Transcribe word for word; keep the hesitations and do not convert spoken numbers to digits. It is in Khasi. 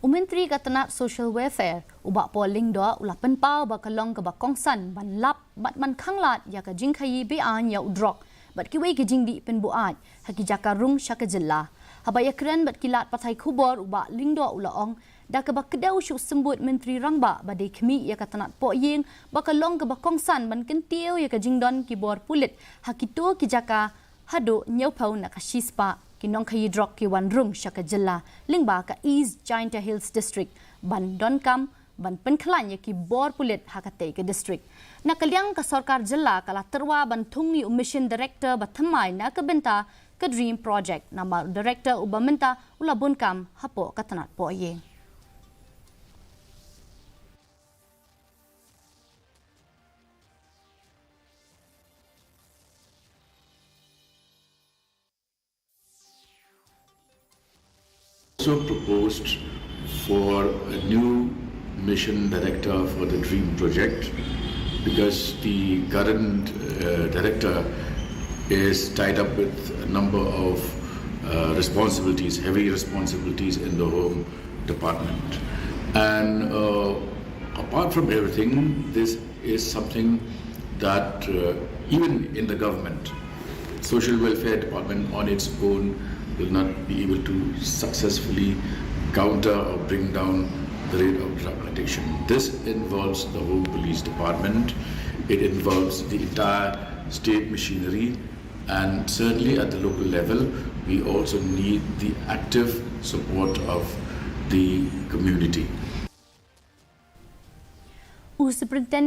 U Myntri ka tnat Social Welfare, u Bah Paul Lyngdoh, u la pynpaw ba ka long kaba kongsan ban lap bad ban khanglad ïa ka jingkhaïi be-aiñ ïa u drok bad kiwei ki jingdih pynbuaid ha ki jaka rung sha ka jylla. Haba ïakren bad ki lad pathai khubor, u Bah Lyngdoh u la ong, da kaba kdew shuh symbud Myntri Rangbah ba dei khmih ïa ka tnat pohïing ba ka long kaba kongsan ban kyntiew ïa ka jingdon ki bor pulit ha kito ki jaka, haduh hynñiewphew na ka shispah ki nongkhaïi drok ki wan rung sha ka jylla lyngba ka East Jaintia Hills District ban donkam ban pynkhlaiñ ïa ki bor pulit ha katei ka district. Na ka liang ka sorkar jylla ka la tyrwa ban thung ïa u Mission Director ba thymmai na ka bynta ka DREAM Project, namar u Director uba mynta u la bun kam hapoh ka tnat pohïing. Also proposed for a new mission director for the DREAM Project, because the current uh, director is tied up with a number of uh, responsibilities, heavy responsibilities in the Home Department. And uh, apart from everything, this is something that uh, even in the government, social welfare department on its own will not be able to successfully counter or bring down the rate of drug addiction. This involves the whole police department. It involves the entire state machinery, and certainly at the local level, we also need the active support of the community. U Superintendent